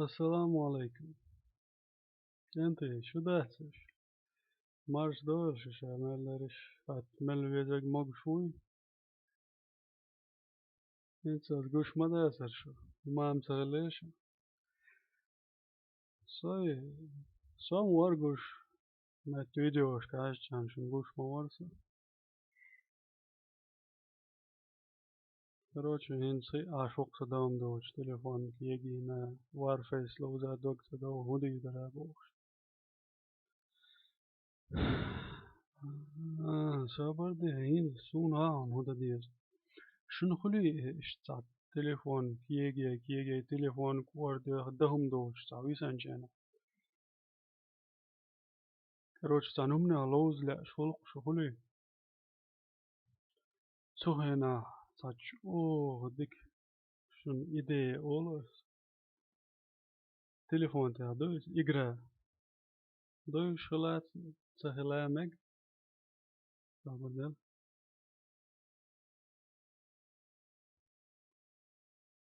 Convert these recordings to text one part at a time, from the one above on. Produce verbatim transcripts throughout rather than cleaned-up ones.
Ассаламу алейкум. КӀентий, шу дац уьш? Марша дойла шу ша, мел лараш, хӀатта мел везарг могуш вуй? ХӀинца ас гуш ма дацара шу, имам ца хилла шу. Сой, со-м вара гуш, меттан видеошка хьаьжча шуна гуш ма вара со. Короче, хӀинца хи а шух ца дам доцуш, телефон кегийна, Warface ловза дог ца дов, хӀун дийр дара бохуш. А, собар де, хӀинца суна хаьа хьуна хӀун дан деза. Шуна хуьлий иштта цхьа телефон кеге, кеге телефон кӀордех дан хӀума доцуш цхьа висанчена? Короче, цхьана хӀуманех ловза лаьаш хуьлу-кх шу, хуьлий? Цу хенахь цхьа чӀогӀа дика шуна идея олу ас. Телефон тӀехь ду иза, игра. Дойуш хила ца, ца хила мега. Собар де.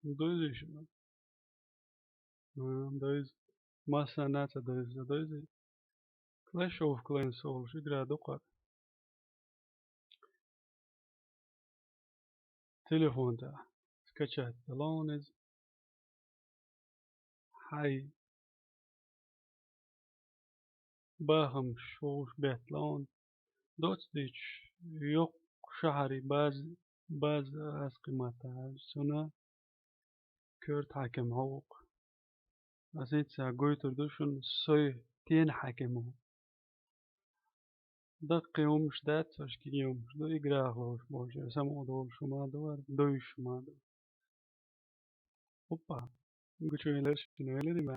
Дойзуш? А, дойзу. Массарна а ца дойзу, ца дойзу. Clash of Clans олуш игра ду-кх. Телефон тӀехь скачать далон иза. Хьайн бахамаш вовш бетталон. Доцца дийцча, йоккха шахьари база, база аскъи маттахь аьлча, цунна коьрта хьаькам хьо ву-кх. Ас хӀинца гойтур ду шуна сой тена хьаькам ву. Даккхий хӀумаш дац, аш кегий хӀумаш ду, играх ловш болчара самукъа долуш хӀума ду, вара дойуш хӀума ду. Опа! Гучуйла шуна велира ма.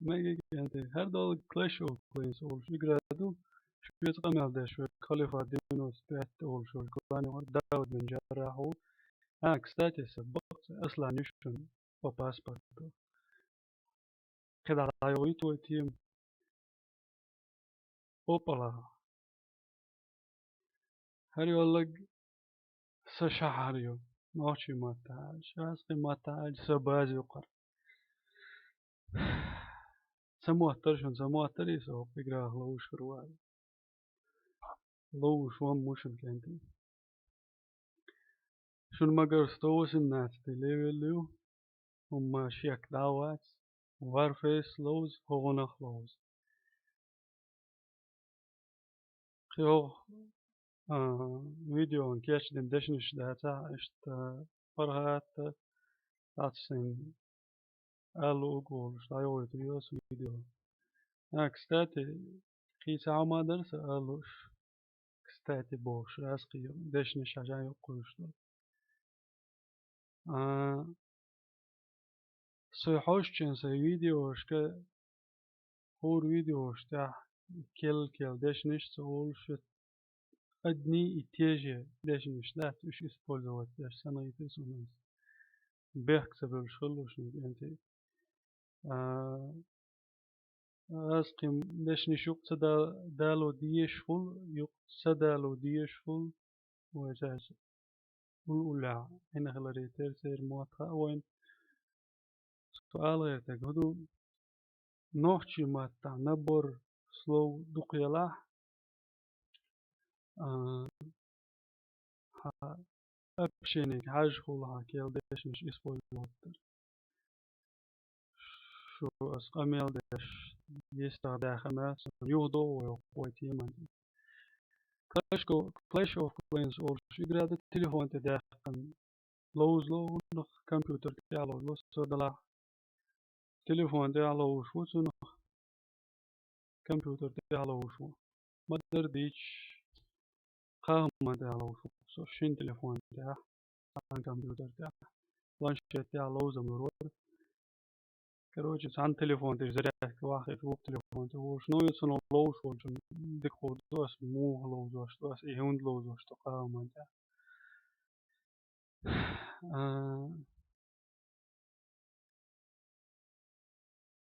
Мега кӀентий, хӀара долу Clash of Clans олуш игра ду, шуьца къамел деш верг Халифа девяносто пять олуш верг клане вара, Дауд бен Джаррахь ву. А, кстати, сан бакъ ца, Аслан ю шуна по паспорту. КхидӀа дӀайохуьйту вай тема. Опала. ХӀара йоллаг сан шахьар ю. Нохчийн маттахь аьлча, аскъи маттахь аьлча, сан база ю-кх хӀара. Ца моттара шуна, ца моттарий со хӀокху играх ловзуш хир ву аьлла? Ловзуш ван ву шуна, кӀентий. Шуна ма-гарра сто восемнадцатый левел ю, хӀумма шек дӀа а вац, Warface ловза, хӀокхунах ловза. Кхин хӀокху, а, видеон кечдина дешнаш дацахь, иштта паргӀатта дӀа ца сайна ала луург волуш дӀайохуьйтур ю аса видео. А, кстати, кхин цхьа хӀума дара сан ала лууш. Кстати бохуш, аскъи дешнаш хьажа йоккхуьйш ду. А, сой хьожучун сайн видеошка, хӀора видеош тӀехь кел-кел дешнаш ца олуш, одни и те же дешнаш дац, уьш использовать деш санна гӀийтира суна. Бехк ца бевллаш хилла шуна, кӀентий. А, аскъи дешнаш юкъа ца да-, дало дезаш хуьлу, юкъа ца дало дезаш хуьлу. Вай цаьрца уллехь Ӏина хиларе терра церан мотт хаьа вайна. Со ала гӀертарг хӀун ду, нохчийн маттахь набор слов дукха елахь, а, хьан общениега хьаьжжа хуьлу хьан кел дешнаш использовать дар. Шу ас къамел деш, йистах даьхна, сан юха догӀу вай хӀокху вай теман тӀе. Clash of, Clash of Clans олуш игра ду, телефон тӀе даьккхина ловзало хӀунах, компьютер тӀехь ловзало, со делахь телефон тӀехь ловзуш ву цунах, компьютер тӀехь ловзуш ву. Ма-дарра дийцча, кхаа хӀуманна тӀехь ловзуш ву со, шина телефон тӀехь, цхьана компьютер тӀехь, планшет тӀехь ловзам лур вара. Короче, цхьана телефон тӀе зарядка вахийта, вукху телефон тӀе волуш, ну, и цунах ловзуш волчун дика хуур ду ас, муха ловзош ду ас, и хӀунда ловзош ду кхаа хӀуманна тӀехь. А,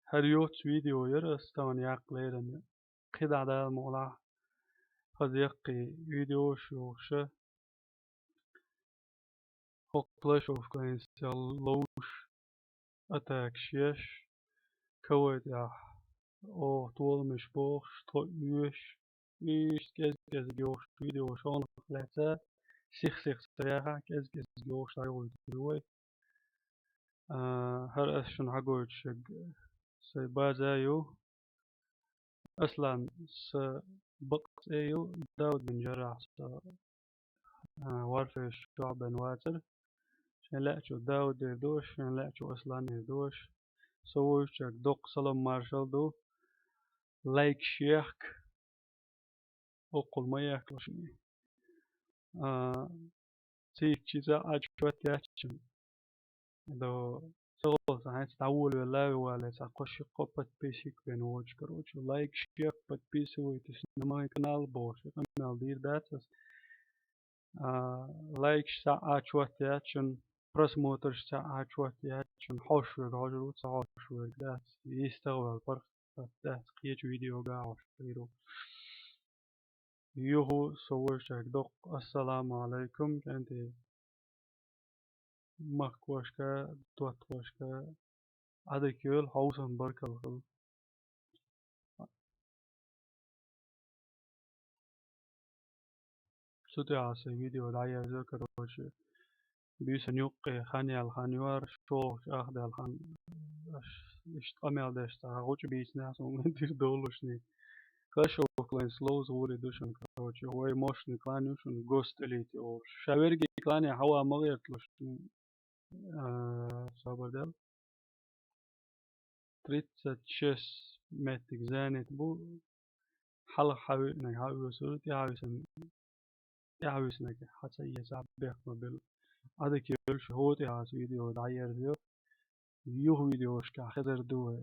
хӀара йоццу видео яра ас тахана яккха лерина. КхидӀа Дала мукъалахь хаза яккхий видеош йохуша. Кхо Clash of Clans ловш, атакаш еш, кавай тӀехь оха толамаш бохуш, тхо оьшуш, иштта кӀез-кӀезиг йохуш видео шонах лаьцна, сих-сих ца яхахь, кӀез-кӀезиг йохуш дӀайгӀуьйтур ю вай. А, хӀара ас шуна хьагойтуш ерг сайн база ю. Аслан сан бакъ цӀе ю, Дауд бин Жаррахь со, а, Warfare чохь бен вацара. Шайн лаьа чу Дауд эр ду аш, шайн лаьа чу Аслан эр ду аш. Со вуьйчуьнга доккха салам маршалла ду. Лайкаш ехка. Оккхул ма ехкалаш. А, цийчи цхьа а чот яьччина. До, ца гӀолла сан хьаьца дӀаволавелла а вале, цхьа кхо ши кхо подписчик бен воцуш, короче, лайкаш ехка, подписывайтесь на мой канал бохуш, и къамел дийр дац ас. А, лайкаш цхьа а чот яьччина, просмотрш цхьа а чот яьччина, хьош верг хьожур ву, ца хьош верг дац, йистагӀа ваьлла паргӀат дац, кхечу видеога хьош хир ву. Юха со вуьйчуьнга доккха ассаламу Ӏалайкум, кӀентий. Махкошка, доттагӀошка, Ӏадика йойла, хьовсам баркалла хуьлда. Цу тӀехь аса видео дӀаерзо, короче, буьйсан юккъе хан яьлла хан ю хӀара, шолгӀачу ах даьлла хан, аш иштта къамел деш цхьа гӀучу бийцинехь суна дира доллушний. Clash of Clans ловза гӀур ду шуна, короче, вай мощный клан ю шуна, Ghost Elite олуш. Ша верриге клане хьава ма гӀерталаш, а, собар дел. Тридцать шесть меттиг занят бу. Хьалха хьан виънарг хьан оьцур, тӀаьхьа висинарг, тӀаьхьа висинарг хьан ца эца, бехк ма билла. Ӏадика йойла, хӀокху тӀехь аса видео дӀаерзайо. Юха видеошкахь хезар ду вай.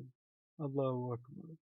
Аллаху акбар.